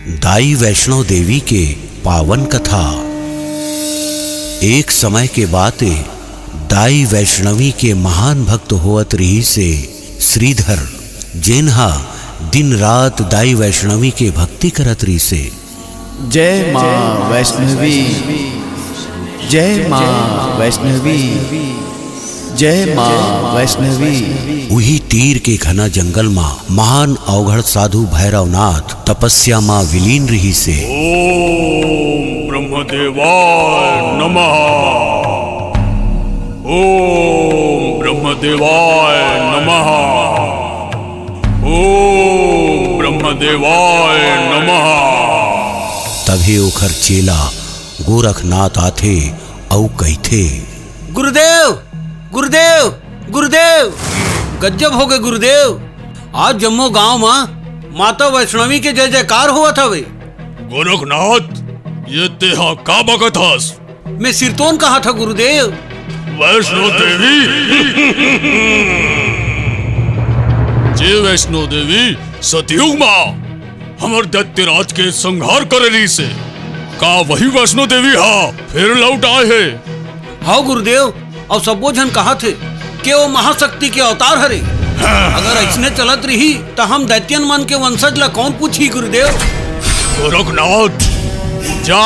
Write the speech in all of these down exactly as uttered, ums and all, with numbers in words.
दाई वैष्णो देवी के पावन कथा। एक समय के बात ए, दाई वैष्णवी के महान भक्त होवत रिहिसे श्रीधर, जेन हा दिन रात दाई वैष्णवी के भक्ति करत रिहिसे। जय माँ वैष्णवी, जय माँ वैष्णवी, जय माँ वैष्णवी। उही तीर के घना जंगल मा महान अवघड़ साधु भैरवनाथ तपस्या मा विलीन रिहिसे। ओम ब्रह्मदेवाय नमः। ओम ब्रह्मदेवाय नमः। ओम ब्रह्मदेवाय नमः। तभे ओखर चेला गोरखनाथ आथे अउ कहिथे, गुरुदेव, गुरुदेव, गुरुदेव, गजब होगे गुरुदेव। आज जम्मो गांव म माता वैष्णवी के जय जयकार होवत हवे। गोरखनाथ, ये तेहा का बकत हस? मैं सिरतोन कहा था गुरुदेव। वैष्णो देवी, जे वैष्णो देवी सतयुग मा हमर दैत्यराज के संहार करे रिहिसे, का वही वैष्णो देवी हा फेर लौट आए हे? हव गुरुदेव, अउ सब्बो झन कहा थे के वो महाशक्ति के अवतार हरे। अगर अइसने चलत रिही, त हम दैत्यन मन के वंशज ला कौन पूछही गुरुदेव? गोरखनाथ, जा,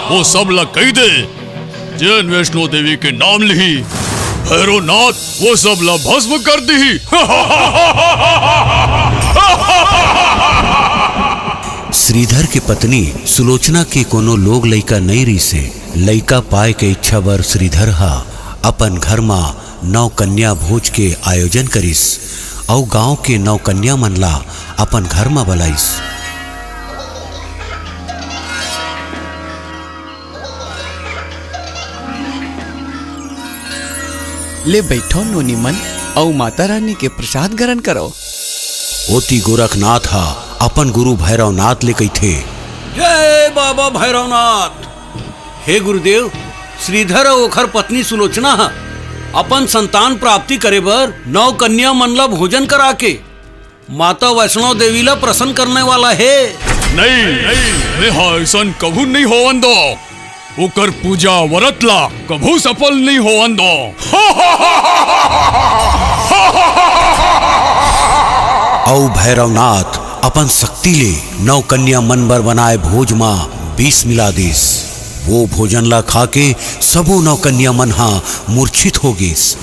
वो सब ला कहि दे, जेन वैष्णो देवी के नाम लिही, भैरवनाथ वो सब ला भस्म कर दिही। श्रीधर के पत्नी सुलोचना के कोनो लोग लइका नइ रिहिसे। लइका पाए के इच्छा बर श्रीधर ह अपन घर म नौ कन्या भोज के आयोजन करिस अउ गांव के नौ कन्या मन ला अपन घर म बलाइस। ले बइठो नोनी मन, अउ माता रानी के प्रसाद ग्रहण करो। ओती गोरखनाथ ह अपन गुरु भैरवनाथ ले कहिथे, जय बाबा भैरवनाथ। हे गुरुदेव, श्रीधर अउ ओखर पत्नी सुलोचना ह अपन संतान प्राप्ति करे बर नौ कन्या मन ला भोजन करा के माता वैष्णो देवी ला प्रसन्न करने वाला हे। नहीं, नहीं, मेहा अइसन कभू नहीं होवन दो। ओकर पूजा व्रत ला कभू सफल नहीं होवन दो। अउ भैरवनाथ अपन शक्ति ले नौ कन्या मन बर बनाए भोज म विष मिला दिस। वो भोजन ला खा के सबो नौ कन्या मन ह मूर्छित हो गिस।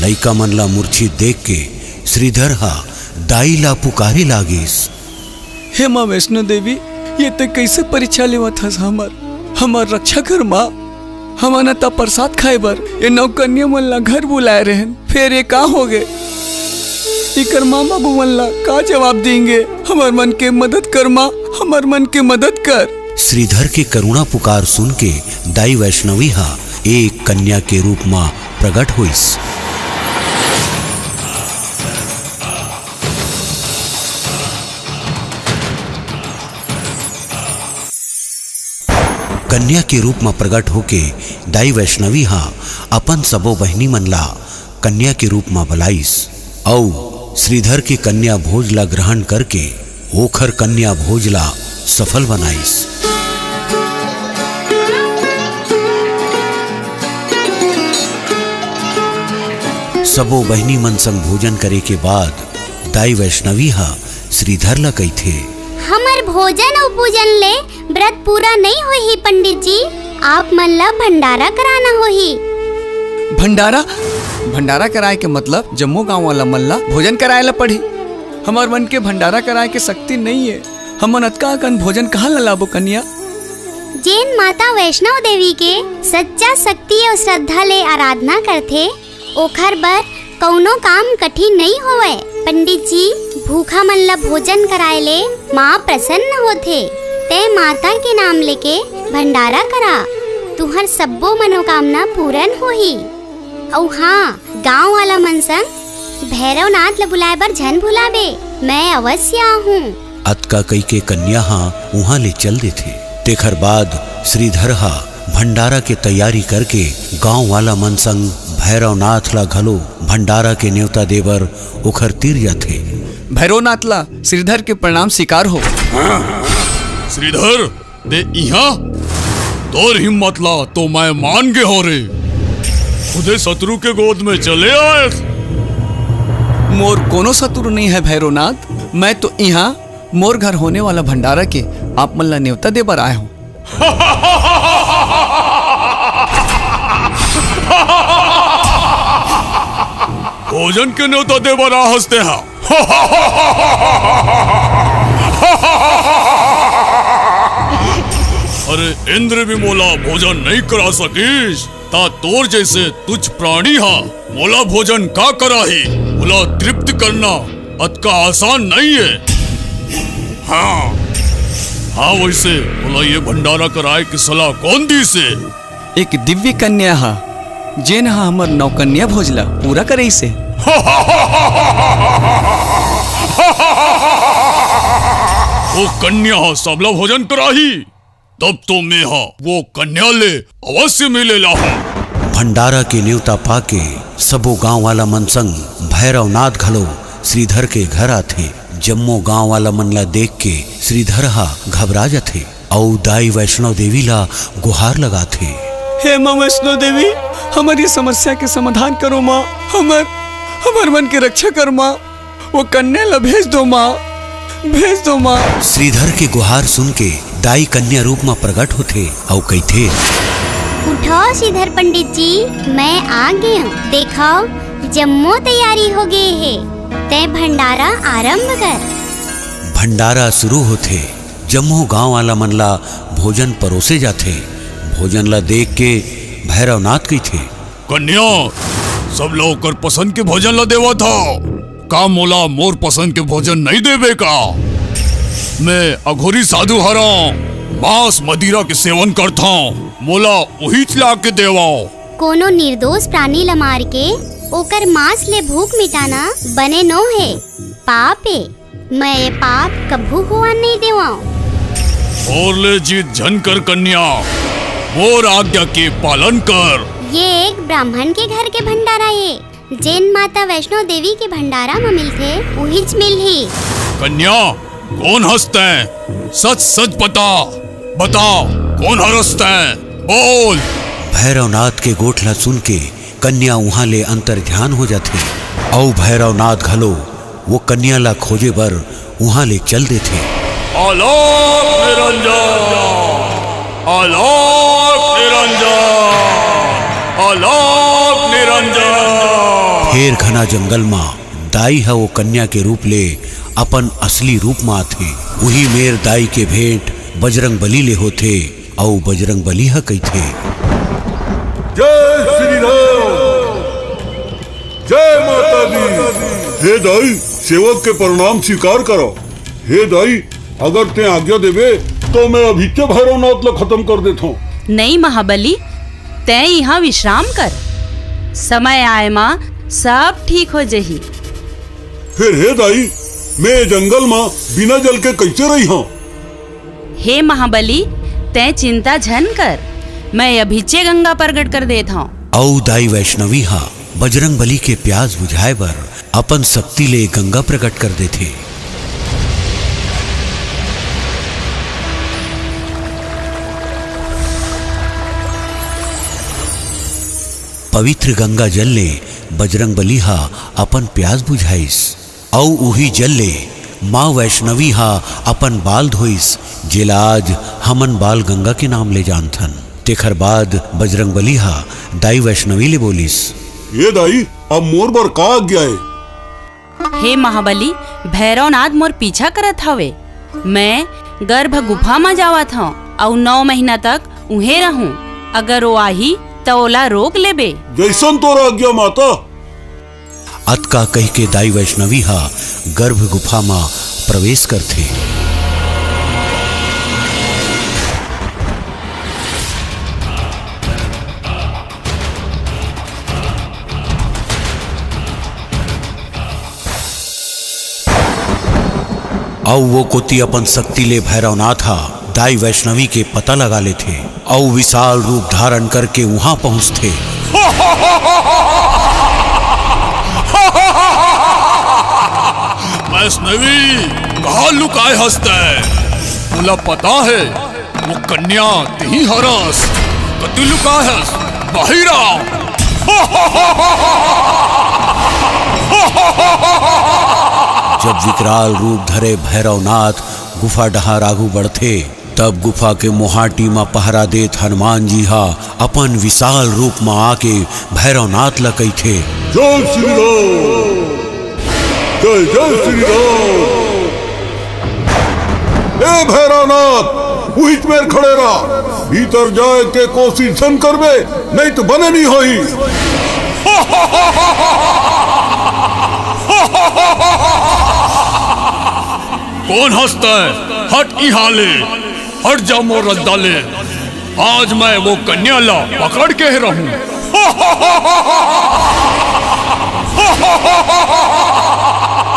लइका मन ला मूर्छित देख के श्रीधर ह दाई ला पुकारे लागिस। हे माँ वैष्णो देवी, ये ते कइसे परीक्षा लेवत हस हमर? हमर रक्षा कर माँ। हमन ह त प्रसाद खाए बर ये नौ कन्या मन ला घर बुलाए रहेन, फेर ये का होगे? इकर माँ बाबू मन ला का जवाब देंगे? हमर मन के मदद कर माँ, हमर मन के मदद कर। श्रीधर के करुणा पुकार सुन के दाई वैष्णवी ह एक कन्या के रूप म प्रगट होइस। कन्या के रूप म प्रगट होके दाई वैष्णवी ह अपन सबो बहिनी मन ला कन्या के रूप म बलाइस अउ श्रीधर के कन्या भोज ला ग्रहण करके ओखर कन्या भोज ला सफल बनाइस। सबो बहिनी मन संग भोजन करे के बाद दाई वैष्णवी ह श्रीधर ला कहिथे, हमर भोजन अउ पूजन ले व्रत पूरा नइ होही पंडित जी, आप मन ला भंडारा कराना होही। भंडारा? भंडारा कराए के मतलब जम्मो गांव वाला मन ला भोजन कराए ला पड़ही। हमर मन के भंडारा कराए के शक्ति नइ हे। हमन अतका अकन भोजन कहाँ ला लाबो कन्या? जेन माता वैष्णव देवी के सच्चा शक्ति अउ श्रद्धा ले आराधना करथे, ओखर बर कउनो काम कठिन नइ होवय। पंडित जी, भूखा मन ल भोजन कराए ले माँ प्रसन्न होथे। तैं माता के नाम लेके भंडारा करा, तुंहर सब्बो मनोकामना पूरन होही। अउ हाँ, गांव वाला मन संग भैरवनाथ ल बुलाए बर झन भुलाबे, मैं अवश्य आहूं। अतका कहिके कन्या ह उहां ले चल देथे। तेखर बाद श्रीधर ह भंडारा के तैयारी करके गांव वाला मन संग भैरवनाथ ला घलो भंडारा के नेवता देबर ओखर तीर जाथे। भैरवनाथ ला श्रीधर के प्रणाम स्वीकार हो। श्रीधर, ते इहाँ? तोर हिम्मत ला तो मैं मान गे हो रे। खुदे शत्रु के गोद में चले आए। मोर कोनो शत्रु नहीं है भैरवनाथ, मैं तो इहाँ मोर घर होने वाला भंडारा के आप मन ला नेवता दे बर आए हूँ। भोजन के नेवता दे बर आ हंसते हैं। अरे इंद्र भी मोला भोजन नहीं करा सकीस, ता तोर जैसे तुच्छ प्राणी हा मोला भोजन का कराही? मोला तृप्त करना अतका आसान नहीं है। हाँ, हाँ, वैसे मोला ये भंडारा कराए के सलाह कौन दीसे? एक दिव्य कन्या हा, जेन हा हमर नौकन्या भोज ला पूरा करइसे। वो कन्या हा सबला भोजन कराही, तब तो मैं हा वो कन्या ले अवश्य मिले ला हूँ। भंडारा के नेवता पाके सबो गांव वाला मन संग भैरवनाथ घलो श्रीधर के घर आथे। जम्मो गांव वाला मन ला देख के श्रीधर हा घबरा जाथे। अउ दाई वैष्णव देवी ला गुहार लगाथे। हे माँ वैष्णव देवी, हमर ये समस्या के समाधान करो माँ, हमर, हमर मन के रक्षा कर माँ, वो कन्या ला भेज दो माँ, भेज दो माँ। श्रीधर के गुहार सुन के दाई कन्या रूप म प्रकट होथे अउ कहिथे। उठो श्रीधर पंडित जी, मैं आ गेंव। देखो, जम्मो तैयारी हो गे हे, तैं भंडारा आरंभ कर। भंडारा शुरू होथे। जम्मो गांव वाला मन ला भोजन परोसे जाथे। भोजन ला देख के भैरवनाथ कहिथे। कन्या, सब ला ओकर पसंद के भोजन ला देवत हव। का मोला मोर पसंद के भोजन नहीं देबे का? मैं अघोरी साधु हरंव, मांस मदिरा के सेवन करथंव, मोला उहीच ला के देवव। कोनो निर्दोष प्राणी ला मार के ओकर मांस ले भूख मिटाना बने नो हे, पाप ए। मैं ये पाप कभू होवा नहीं देवंव। मोर ले जिद झन कर कन्या, मोर आज्ञा के पालन कर। ये एक ब्राह्मण के घर के भंडारा ए, जेन माता वैष्णो देवी के भंडारा म मिलथे, उहीच मिलही। कन्या, कोन हस तैं? सच सच बता, बता, कोन हरस तैं? बोल। भैरवनाथ के गोठ ला सुन के कन्या उहाँ ले अंतर ध्यान हो जाथे, अउ भैरवनाथ घलो वो कन्या ला खोजे बर उहाँ ले चल देथे। आलोक निरंजन, आलोक निरंजन, आलोक निरंजन। फेर घना जंगल म दाई ह वो कन्या के रूप ले अपन असली रूप म आथे। उही मेर दाई के भेंट बजरंग बली ले होथे। अउ बजरंग बली ह कहिथे। जय श्री राम, जय माता दी। हे दाई, सेवक के प्रणाम स्वीकार करो। हे दाई, अगर तैं आज्ञा देबे, तो मैं अभीचे भैरवनाथ ला खत्म कर देथंव। नहीं महाबली, तैं इहाँ विश्राम कर, समय आए म सब ठीक हो जही। फेर हे दाई, मैं ए जंगल म बिना जल के कइसे रहिहंव? हे महाबली, तैं चिंता झन कर, मैं अभीचे गंगा प्रगट कर देत हंव। अउ दाई वैष्णवी ह बजरंग बली के प्यास बुझाए बर अपन शक्ति ले गंगा प्रकट कर देथे। पवित्र गंगा जल ले बजरंग बली ह अपन प्यास बुझाइस। अउ उही जल ले माँ वैष्णवी ह अपन बाल धोइस, जेला आज हमन बाल गंगा के नाम ले जानथन। तेखर बाद बजरंग बली ह दाई वैष्णवी ले बोलिस। ए दाई, अब मोर बर का आज्ञा ए? हे महाबली, भैरवनाथ मोर पीछा करत हवे। मैं गर्भ गुफा म जावत हंव अउ नौ महीना तक उहें रहूं। अगर वो आही, त ओला रोक लेबे। जइसन तोर आज्ञा, माता। अतका कहिके दाई वैष्णवी ह गर्भ गुफा म प्रवेश करथे। अउ वो कोती अपन शक्ति ले भैरवनाथ ह दाई वैष्णवी के पता लगा लेथे अउ विशाल रूप धारण करके उहां पहुंचथे। वैष्णवी, कहां लुकाय हस तैं? मोला पता हे, वो कन्या तिही हरस। कति लुकाय हस? बाहिर आ। जब विकराल रूप धरे भैरवनाथ गुफा डहार आगू बढ़थे, तब गुफा के मोहाटी म पहरा देत हनुमान जी ह अपन विशाल रूप म आके भैरवनाथ ल कहिथे। जय श्री राम, जय जय श्री राम। ए भैरवनाथ, उहिच मेर खड़े रह, भीतर जाय के कोशिश झन करबे, नहीं तो बने नहीं होही। कोन हस तैं? हट इहां ले, हट जा मोर रद्दा ले। आज मैं वो कन्या ला पकड़ के रहूं।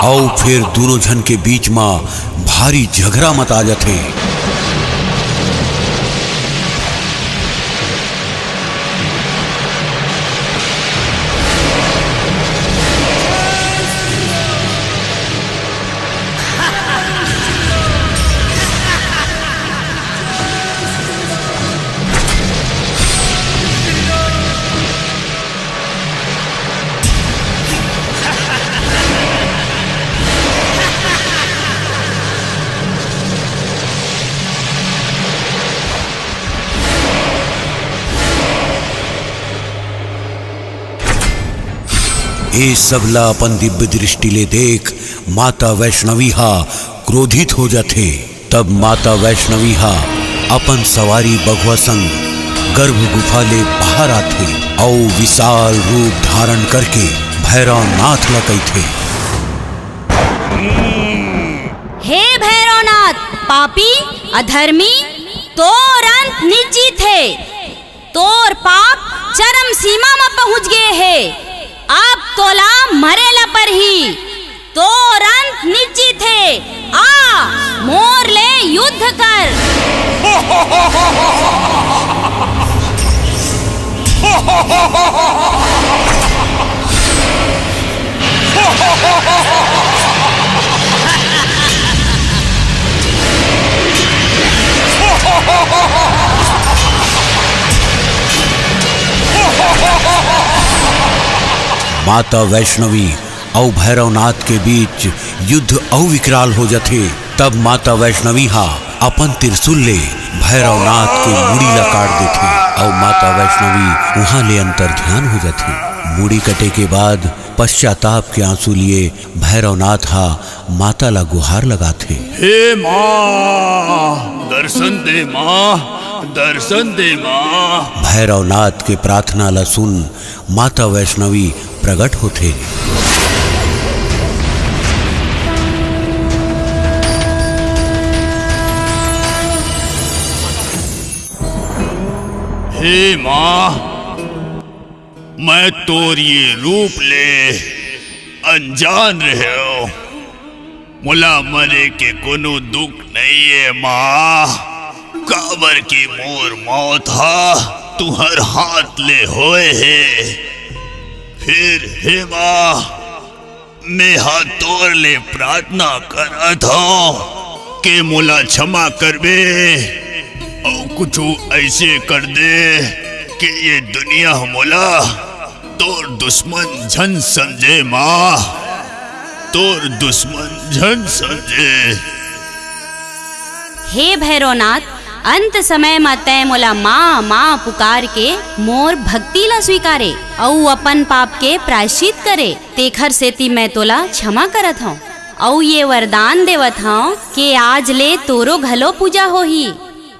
अउ फिर दूनों झन के बीच म भारी झगरा मता जथे। ए सब ला अपन दिव्य दृष्टि ले देख माता वैष्णवी हा क्रोधित हो जाथे। तब माता वैष्णवी हा अपन सवारी बघवा संग गर्भ गुफा ले बाहर आथे अउ विशाल रूप धारण करके भैरवनाथ ला कहिथे। हे भैरवनाथ, पापी, अधर्मी, तोर अंत निश्चित हे। तोर पाप चरम सीमा म पहुंच गे हे। अब तोला मरे ल परही। तोर अंत निश्चित हे। आ, मोर ले युद्ध कर। माता वैष्णवी अउ भैरवनाथ के बीच युद्ध अउ विकराल हो जथे। तब माता वैष्णवी हा अपन त्रिशूल ले भैरवनाथ के मुड़ी ला काट देथे अउ माता वैष्णवी उहां ले अंतर ध्यान हो जथे। मुड़ी कटे के बाद पश्चाताप के आंसू लिए भैरवनाथ हा माता ला गुहार लगाथे। हे माँ, दर्शन दे माँ, दर्शन दे माँ। भैरवनाथ के प्रार्थना ला सुन माता वैष्णवी प्रगट होथे। हे माँ, मैं तोर ये रूप ले अनजान रहेंव। मोला मरे के कोनो दुख नइये माँ, काबर कि मोर मौत हा तुंहर हाथ ले होए हे। फिर हे माँ, मेंहा तोर ले प्रार्थना करत हंव के मोला क्षमा करबे अउ कुछु अइसे कर दे के ये दुनिया मोला तोर दुश्मन झन समझे माँ, तोर दुश्मन झन समझे। हे भैरवनाथ, अंत समय म तैं मोला माँ, माँ पुकार के मोर भक्ति ला स्वीकारे अउ अपन पाप के प्रायश्चित करे। तेखर सेती मैं तोला क्षमा करत हंव अउ ये वरदान देवत हंव के आज ले तोरो घलो पूजा होही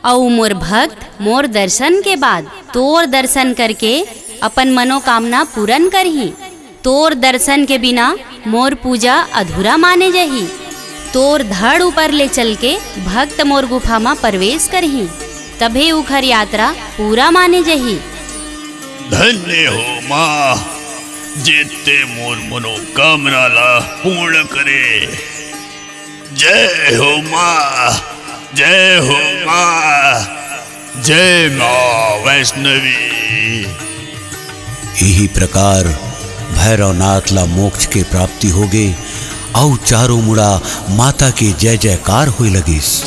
अउ मोर भक्त मोर दर्शन के बाद तोर दर्शन करके अपन मनोकामना पूरन करही। तोर दर्शन के बिना मोर पूजा अधूरा माने जही। तोर धड़ ऊपर ले चल के भक्त मोर गुफा म प्रवेश करही, तभे उखर यात्रा पूरा माने जही। धन्य हो माँ, जेते मोर मनोकामना ला पूर्ण करे। जय हो माँ, जय हो माँ, जय माँ वैष्णवी। इही प्रकार भैरवनाथ ला मोक्ष के प्राप्ति होगे। अउ चारों मुड़ा माता के जय जयकार होय लगिस।